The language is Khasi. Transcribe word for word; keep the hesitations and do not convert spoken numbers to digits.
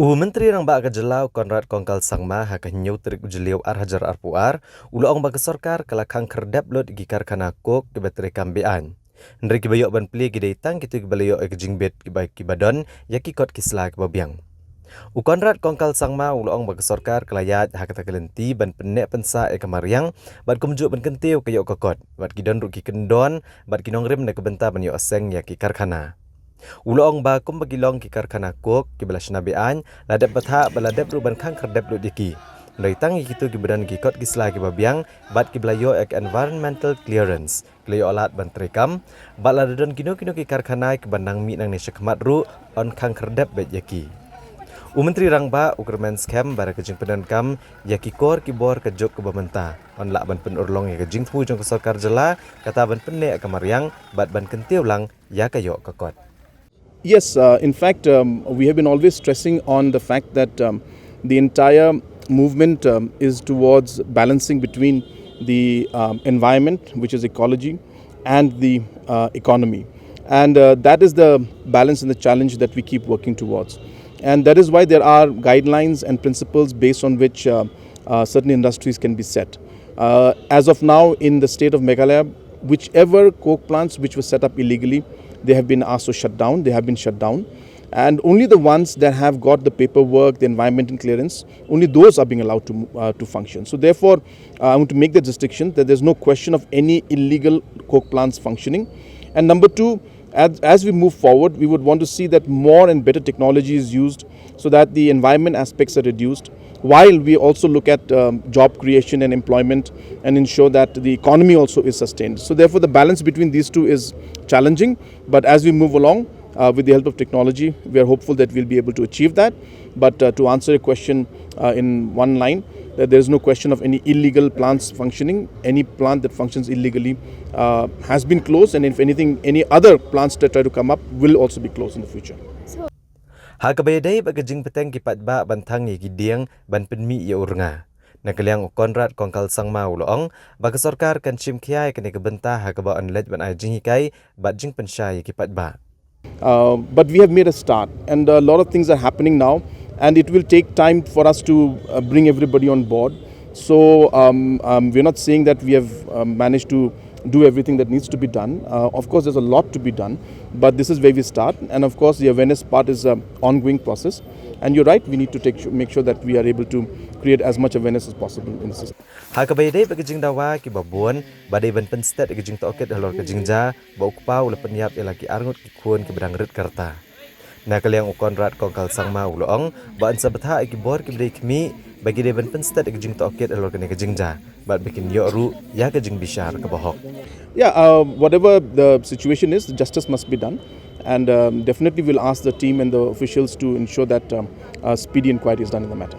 U Myntri Rangbah ka jylla u Conrad Kongkal Sangma ha ka hynñiew tarik u Jylliew ar hajar arphew ar u la ong ba ka sorkar ka la khang khyrdep lut ïa ki karkhana coke kiba treikam be-aiñ. Hynrei kiba ïoh ban plie ki dei tang kito kiba la ïoh ïa ka jingbit kiba, kiba don ïa ki kot ki sla kiba biang. U Conrad Kongkal Sangma u la ong ba ka sorkar ka la ïaid ha kata ka lynti ban pynneh pynsah ïa ka mariang bad kumjuh ban kyntiew ka ïoh ka kot bad ki don ruh ki kyndon bad ki nongrim na ka bynta ban ïoh seng ïa ki karkhana. U la ong ba kumba ki long ki karkhana coke kiba la shna be-aiñ, la dep bthah bad la dep ruh ban khang khyrdep lut ïa ki. Hynrei tang ïa kito kiba don ki kot ki sla kiba biang bad kiba la ïoh ïa ka environmental clearance ki la ïoh lad ban treikam, bad lada don kino kino ki karkhana kiba nang mih nangne shakhmat ruh yn khang khyrdep beit ïa ki. U Myntri Rangbah u kyrmen skhem ba da ka jingpyndonkam ïa ki kor ki bor ka juk kaba mynta, yn lah ban pynurlong ïa ka jingthmu jong ka sorkar jylla, kata ban pynneh ïa ka mariang bad ban kyntiew lang ïa ka ïoh ka kot. Yes, uh, in fact, um, we have been always stressing on the fact that, um, the entire movement, um, is towards balancing between the, um, environment, which is ecology, and the, uh, economy. And, uh, that is the balance and the challenge that we keep working towards. And that is why there are guidelines and principles based on which, uh, uh, certain industries can be set. Uh, as of now, in the state of Meghalaya, whichever coke plants which were set up illegally, they have been asked to shut down, they have been shut down. And only the ones that have got the paperwork, the environmental clearance, only those are being allowed to, uh, to function. So therefore, uh, I want to make the distinction that there's no question of any illegal coke plants functioning. And number two, as, as we move forward, we would want to see that more and better technology is used so that the environment aspects are reduced, while we also look at, um, job creation and employment and ensure that the economy also is sustained. So therefore, the balance between these two is challenging, but as we move along, uh, with the help of technology, we are hopeful that we'll be able to achieve that. But, uh, to answer your question, uh, in one line, that there is no question of any illegal plants functioning. Any plant that functions illegally, uh, has been closed, and if anything, any other plants that try to come up will also be closed in the future. Ha kaba ïadei bad ka jingpyrshang ki paidbah ban thang ïa ki dieng ban pynmih ïa u rnga, na ka liang u Conrad Kongkal Sangma u la ong ba ka sorkar kan shim khia ïa kane ka bynta ha kaba yn leit ban ai jinghikai bad jingpynshai ïa ki paidbah. Uh, but we have made a start, and a lot of things are happening now, and it will take time for us to, uh, bring everybody on board. So, um, um, we're not saying that we have, um, managed to do everything that needs to be done. Uh, of course, there's a lot to be done, but this is where we start. And of course, the awareness part is an ongoing process. And you're right, we need to take, make sure that we are able to create as much awareness as possible in the system. Ha kaba ïadei bad ka jingdawa kiba bun ba dei ban pynstet ïa ka jingtohkit halor ka jingjia, ba u kpa u la pynïap ïa la ki arngut ki khun kiba dang rit ka rta, na ka liang u Conrad Kongkal Sangma u la ong ba yn sa bthah ïa ki bor kiba dei khmih ba ki dei ban pynstet ïa ka jingtohkit halor kane ka jingjia bad ba kin ïoh ruh ïa ka jingbishar kaba hok. Yeah, uh, whatever the situation is, justice must be done, and, um, definitely we'll ask the team and the officials to ensure that, um, a speedy inquiry is done in the matter.